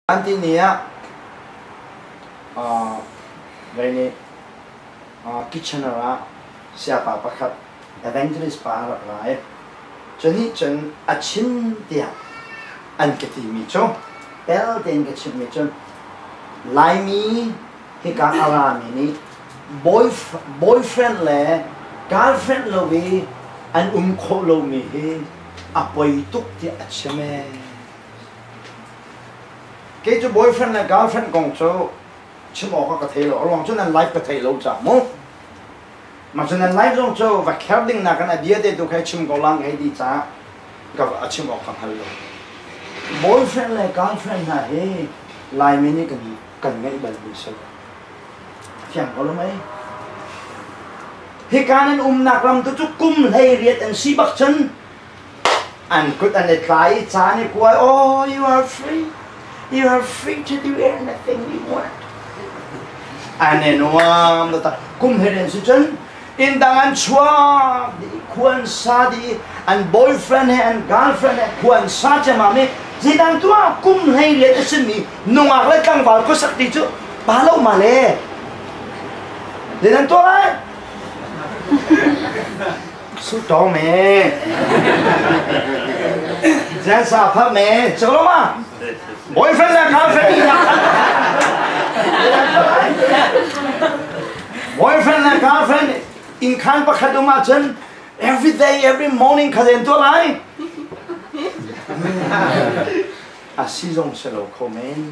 An ti ni ah vei nih Kitchener ah sayapa pakhat evangelist pa a rak ra i cu nih cun a chim tiah an ka timi cu tel tein ka chimhmi cu Laimi hika a rami nih boyfriend le girlfriend lo i an um khawh lomi hi a poi tuk tiah a chim ee. Kei cu boyfriend le girlfriend kong cu chim awk ah ka thei lo. A ruang cu nan life ka thei lo caah mu. Mah cu nan life zong cu va kher ding nakin a bia te tu kha chim ko lang hei ti caah ka a chim awk ka hngal lo. Boyfriend le girlfriend hna hi Laimi nih kan kan ngeih balmi si lo. Fiang ko lo mei? Hika nan umnak ram tu cu kum 18 an si bak cun An kut an i tlai i ca an i kuai. Oh, you are free. You are free to do anything you want. An i nuam taktak. Kum he rian si cun inn dang an chuak dih, khua an sa dih, an boyfriend he an girlfriend he khua an sa ciammam i zeidang tuah kum 18 a simi nungak le tlangval khuasak ti cu pa lo ma le zeidang tuah lai Su tawng me. Jan sa pha me. Chalo ma. Boyfriend le girlfriend ni Boyfriend le girlfriend in khan pakhat um ahcun every day every morning kha den tuah lai. A si zong si lo kho men.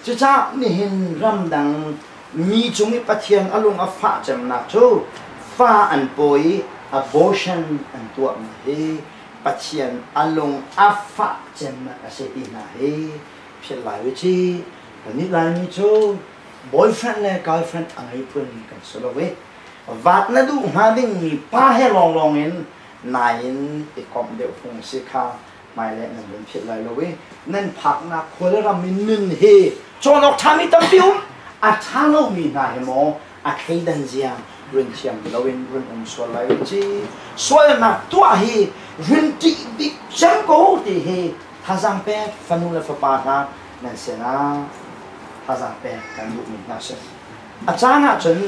Cucaah nihin ramdang mi cung i Pathian a lung a fah cemnak cu fa an pawi i abortion an tuahmi hi Pathian a lung a fah cemnak a si ti hna hi philh lai u ci. Kannih Laimi cu boyfriend le girlfriend a ngei phun kan si lo i vat na duh hnga dingmi pa he lawnglawng in nain i komh deuh phung a si kha hmailei nan vun philh lai lo i nan phaknak khua le ram in nun hi cawn awk ṭhami tampi um a ṭha lomi hna hi maw a thleidan zia run thiam loin run um sual lai u ci. Sualnak tuah hi run ṭih bik cem ko ti hi thazaang pek fanu le fapa hna nan sinah thazaang pek kan duhmi hna si. A caan ah cun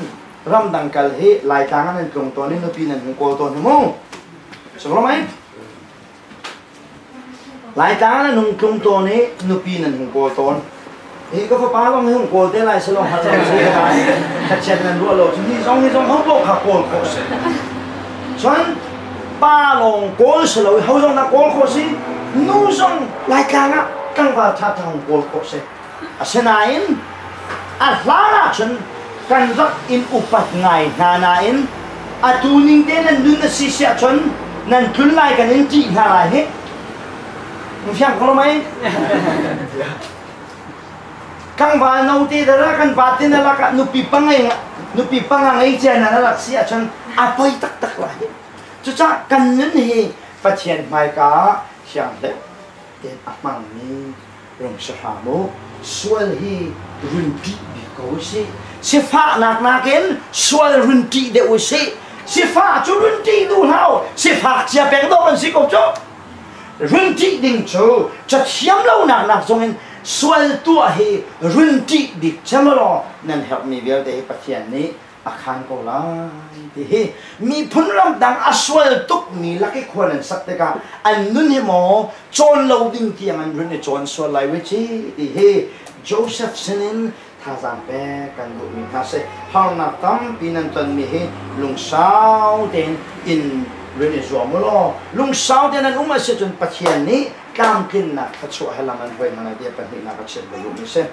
ramdang kal hi Laitlang ah nan tlung tawn i nupi nan hung kawl tawn hi mu. Sunglaw Laitlang nan hung tlung tawn i nupi nan hung kawl tawn. Hi ka fapa lawng hi hung kawl te lai salong har lo si lai. Khachiat nan ruah lo cun hi zong hi zong ho paoh kha kawl khawh si. Cun pa lawng kawl si lo i ho zong dah kawl khawh si? Nu zong Laitlang ah tlangval ṭhaṭha hung kawl khawh si. Asinain a hlan ahcun kan rak in upat ngai hna nain atu ning te nan nun a si si ahcun nan tlun lai kan in ṭih hna lai hih. Fiang ko lo mei? Tlangval no te dara kan va te na lakah nupi pangei nupi panga ngei cia na rak si ahcun a poi taktak lai. Cucaah kan nun hi Pathian hmaika ah thianghlei tein a hmangmi rung si hram u. Sual hi run ṭih bik ko u sih. Sifahnak nakin sual run ṭih deuh u sih. Sifah cu run ṭih duh hlah u. Sifak cia peng dawh kan si ko cu. Run ṭih ding cu cathiam lonak nak zongin sual tuah hi run ṭih bik cem law nan herhmi vialte hi Pathian nih a khaan ko lai ti hi miphun ramdang a sual tukmi lak i khua nan sak tikah an nun hi maw cawn lo ding tiang an run i cawn sual lai wei ci ti hi Joseph sinin thazaang pek kan duhmi hna si. Harnak tampi nan tonmi hi lungsau tein in run i zuam u law lungsau tein nan um a si cun Pathian nih tlamtlinnak thluachuah he lam an hruai hna lai tiah pahnihnak a chimh ka duhmi si.